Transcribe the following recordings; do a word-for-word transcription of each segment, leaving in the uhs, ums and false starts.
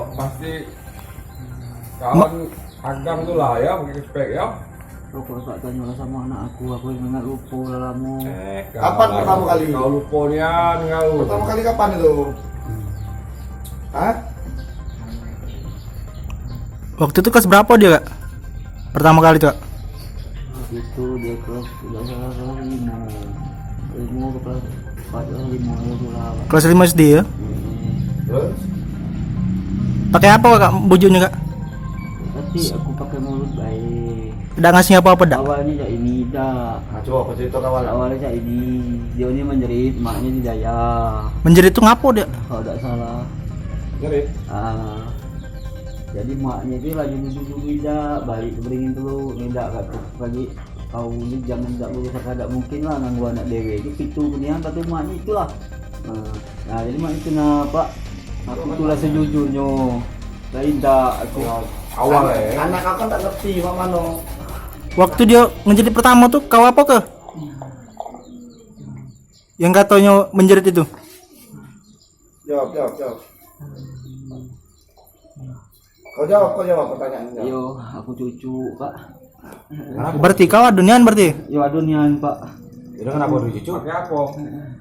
pokok pasti kawan agang tu lah ya, pakai respect ya. Pokok tak tanyo lah samo anak aku, aku yang ingat lupo lah lamo. Eh, kapan pertamo kali? Kau lupo nian kau. Pertamo kali kapan itu? Hah? Waktu itu kelas berapa dia, Kak? Pertama kali tuh, Kak? Waktu itu dia kelas, tidak salah, kelas lima. Lima ke kelas empat, kelas lima itu lah, Kak. Kelas lima S D ya? Hmm. Terus? Pakai apa, Kak, bujuknya, Kak? Tapi aku pakai mulut baik. Dak ngasih apa-apa dak? Awalnya cak ini dak. Nah, coba aku cerita kawan. Awalnya cak ini, dia ni menjerit, maknya di daya. Menjerit tuh ngapo dia? Kalau dak salah. Menjerit. Ah. Jadi maknya tu laju nuju dulu dak, balik ke beringin dulu, ni dak kat tu lagi. Kau ni jangan dak berusaha, dak mungkin lah nganggu anak dewe. Itu pitu kunian patu maknya itulah. Nah, nah, jadi maknya itu nah, Pak. Aku itulah sejujurnyo. Lain dak aku. Awal eh. Anak aku kan tak ngerti mak mano. Waktu dia menjadi pertama tuh kau apa ke? Yang katonyo menjerit itu. Jawab, jawab, jawab. Kau jawab, kau jawab pertanyaannya. Yo, aku cucu, Pak. Berarti kau ado nian berarti? Yo, ado nian, Pak. Itu kenapa ado cucu? Pakai apa?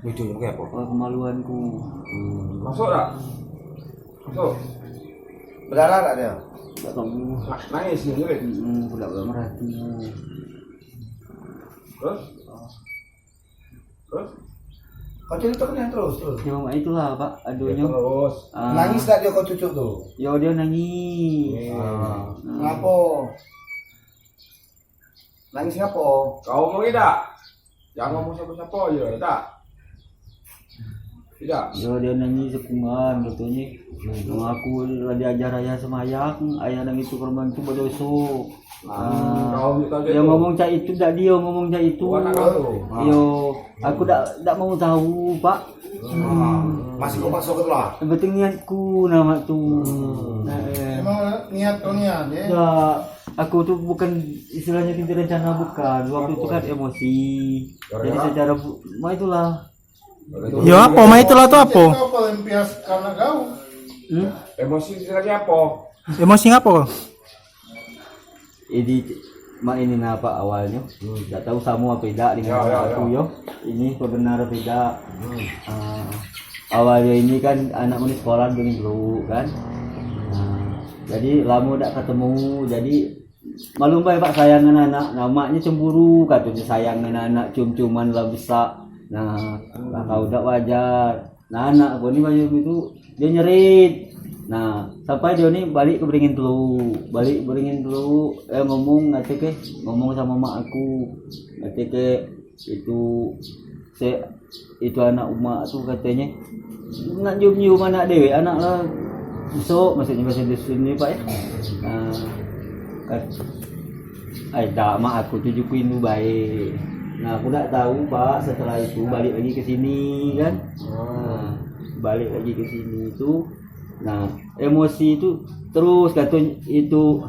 Cucu pakai apa? Oh, kemaluanku. Hmm. Masuk tak? Masuk. Berdarah tak dia? Tak tahu. Nangis dia, jerit? Hmm, aku tak merhati. Terus? Terus? Kau cerita kan yang terus, terus. Yo, itulah, Pak, adonyo. Ya, terus. Ah. Nangis tak dia kau cucu tu? Yo, dia nangis. Ah. Ngapo? Nangis ngapo? Kau ngomong tidak? Jangan ngomong siapa-siapa aja, tak? Tidak. Yo, dia nangis sekungan, katonyo. Wong aku la diajar ayah semayang, ayah nang itu korban tu bedoso. Ah, kau minta dia tu. Ngomong cak itu, dak dia ngomong cak itu. Oh, anak kau tu. Yo, aku dak, dak mau tahu, Pak. Ah, masih kau paksa ke tu lah? Betul niatku nama tu. Hmm. Eh, eh. Emang niat kau niat, ya? Dak, aku tu bukan istilahnya tinggi rencana, bukan. Waktu tu kan emosi. Jadi secara bu-, ma itulah. Yo, apo, ma itulah tu apo? Kau paling pias karena kau. Hmm? Emosi lagi apo? Emosi ngapo kau? Jadi, mak ini napa awalnyo? Hmm. Dak tahu samo apo idak dengan aku yo. Ini apo benar apo idak? Hmm. Ah, awalnyo ini kan anak mani sekolah dengan dulu kan. Ah, jadi lamo dak ketemu, jadi maklum bae, Pak, sayang dengan anak. Nah, maknyo cemburu, katonyo sayang dengan anak, cium-ciuman lah besak. Nah, lah kau dak wajar. Nah, anak aku ni macam itu, dia nyerit. Nah, sampai dia ni balik ke beringin telu. Balik beringin telu, eh, ngomong, kata ke, ngomong sama mak aku. Kata ke, itu se itu anak umak tu katonyo nak nyium-nyium anak dewek, anak lah besok, maksudnyo bahasa dusun ni, Pak, ya. Ah, kat-, ai dak, mak aku tu juku indu bae. Nah, aku dak tahu, Pak, setelah itu balik lagi ke sini kan. Ah, balik lagi ke sini tu. Nah, emosi tu terus kato itu,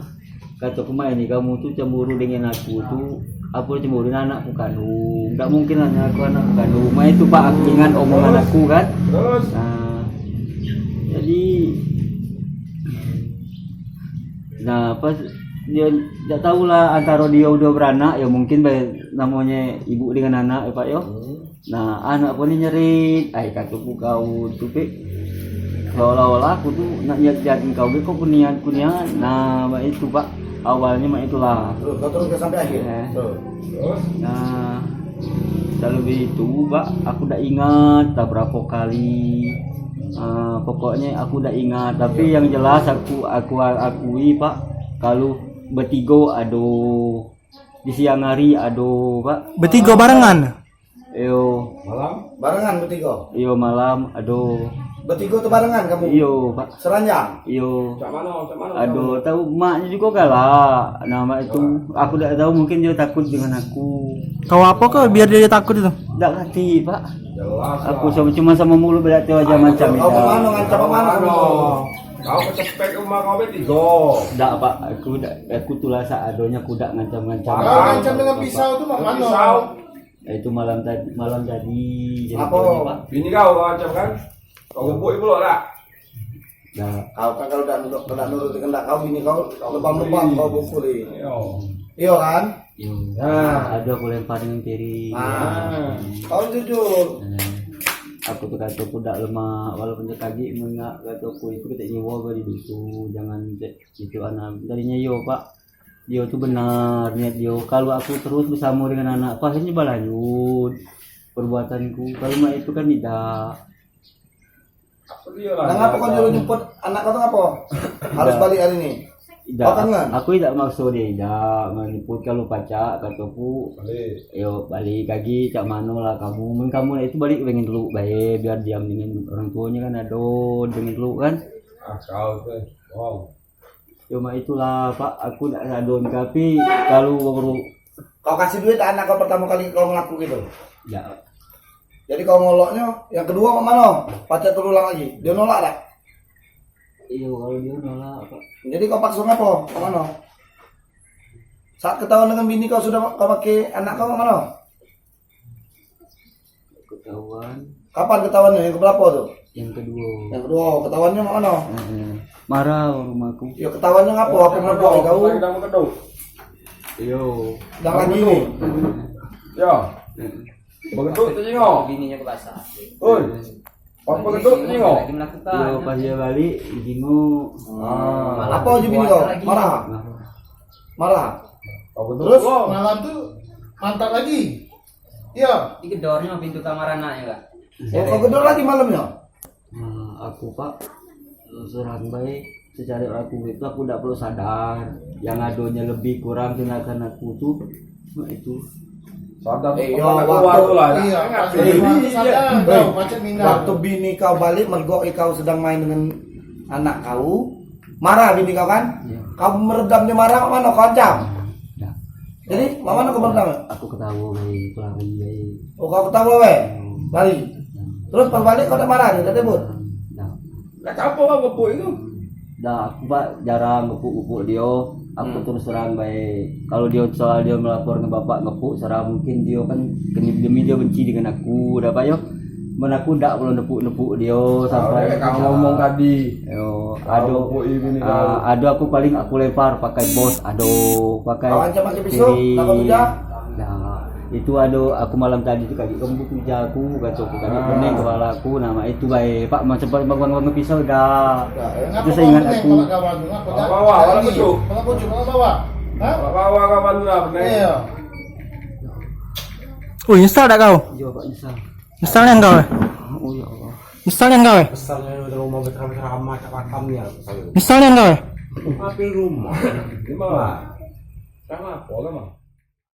kato kemai ni, kamu tu cemburu dengan aku tu, apa cemburu dengan anakku kandung? Dak mungkin lah aku anakku kandung. Mai tu, Pak, aku ingat omongan aku kan. Terus? Nah, jadi, nah, pas dia dak tahulah antara dia udah beranak, ya mungkin bae namonyo ibu dengan anak, ya, Pak, yo. Hmm. Nah, anak aku ni nyerit, ai, katoku kau tu, Pik. Seolah-olah aku tu nak nyat-nyatin kau, Pik, kau kunian, kunian. Nah, mak itu, Pak. Awalnyo mak itulah. Terus, kau teruskan sampai akhir. Eh. Terus. Nah, selebih itu, Pak, aku dak ingat dah berapo kali. Ah, pokoknyo aku dak ingat, tapi yang jelas aku, aku akui, Pak, kalu betigo ado. Di siang hari ado, Pak. Betigo barengan? Iyo. Malam? Barengan betigo? Iyo, malam ado. Betigo tu barengan kamu? Iyo, Pak. Seranjang? Iyo. Cak mano? Cak mano? Aduh, tahu maknyo jugo galak. Nah, mak itu, aku dak tahu, mungkin dio takut dengan aku. Kau apo kau biar dio takut itu? Dak ngerti, Pak. Jelas. Aku lah. Cuma, cuma samo mulut bedak tu aja. Ayo, macam kau itu. Mano, ngancam mano? Mano? Kau kecepek rumah kau be tigo. Dak, Pak. Aku dak, aku tulah seadonyo, aku dak ngancam-ngancam. Kau ngancam dengan pisau tu mak mano? Pisau. Ya, itu malam tadi, malam tadi. Jadi apo? Bini kau kau ancam kan? Kau gebuk pulo dak? Dak. Kau kan kalu dak nurut, dak nurut kendak kau, bini kau lebam-lebam kau pukuli. Iyo. Iyo kan? Iyo. Nah. Ado aku lempar dengan piring. Nah. Kau jujur. Nah. Aku tu kato aku dak lemak, walaupun dio kagek mengak, kato aku itu ketek nyewa bagi dusu, jangan cek itu anak. Jadinyo iyo, Pak. Dio tu benar niat dio. Kalu aku terus besamo dengan anakku, akhirnyo balanjut perbuatanku. Kalu mak itu kan idak. Apo dio lah? Nah, ngapo kau nyuruh nyemput anak kau tu ngapo? Harus balik hari ni. Idak. Kau kangen? Aku idak makso dio idak nyemput, kalu pacak kato aku. Balik. Yo, balik lagi cak mano lah kamu. Men kamu itu balik dengan teluk bae, biar diam dengan orang tuonyo kan ado dengan teluk kan. Ah, kau tu. Wow. Cuma itulah, Pak, aku dak sadon, tapi kalu wong ru- Kau kasih duit anak kau pertamo kali kau ngelaku gitu? Dak. Jadi kau ngoloknyo, yang keduo mak mano? Pacak terulang lagi. Dio nolak dak? Iyo, kalu dio nolak, Pak. Jadi kau pakso ngapo? Mak mano? Saat ketahuan dengan bini kau sudah kau pake anak kau, mak mano? Ketahuan. Kapan ketahuannyo? Yang keberapo tu? Yang keduo. Yang keduo, ketahuannyo mak mano? Heeh. Marah wong rumahku. Yo, ketahuannyo ngapo? Apo meledak kau? Iyo. Dah lagi ni. Yo. Heeh. Begetuk tu jingok. Bininyo ke pasar. Oi. Apo begetuk tu jingok? Lagi melakukan. Yo, pas dio balik, jingok. Ah. Apo je bini kau? Marah? Marah. Marah? Terus? Malam tu mantap lagi. Iyo. Digedornyo pintu kamar anaknyo, Kak. Oh, kau gedor lagi malamnyo? Nah, aku, Pak, serang bae. Secara aku itu aku dak perlu sadar. Yang adonyo lebih kurang tindakan aku tu, nah, itu. Sadar. Eh, yo, waktu, lah. Iyo, sadar. Waktu bini kau balik, mergo kau sedang main dengan anak kau, marah bini kau kan? Iyo. Kau meredam dio marah, mak mano kau ancam? Dak. Jadi, mak mano kau meredam? Aku ketawa bae, aku lari bae. Oh, kau ketawa bae? Hmm. Lari? Hmm. Terus pas balik kau dak marah dio, dak ribut? Dak. Lah, siapo kau gebuk itu? Dak, aku, Pak, jarang gebuk-gebuk dio. Aku terus terang bae. Kalu dio soal dio melapor ke bapak gebuk, serah mungkin dio kan keni-, demi dio benci dengan aku, dak, Pak, yo. Men aku dak perlu nepuk-nepuk dio sampai kau ngomong tadi. Yo, ado, ah, ado aku paling aku lempar pakai bos, ado pakai piring. Kau ancam pakai pisau, takut ujah? Nah, itu ado aku malam tadi tu kagek kembuk ujah aku, kato aku kagek pening kepala aku, nah, mak itu bae. Pak, macam bangun-bangun pisau dah. Itu saya ingat aku. Bawa, bawa, bawa pucuk. Bawa pucuk, bawa, bawa. Hah? Bawa, bawa, bawa, bawa, pening. Iyo. Ui, nyesal dak kau? Iyo, Pak, nyesal. Nyesal nian kau, eh? Oh, ya Allah. Nyesal nian kau, eh? Nyesal nian, udah rumah berceramah-ceramah, tak makan nian, nyesal. Nyesal nian kau, eh? Mampir rumah. Di mana? Sama apa, Bang?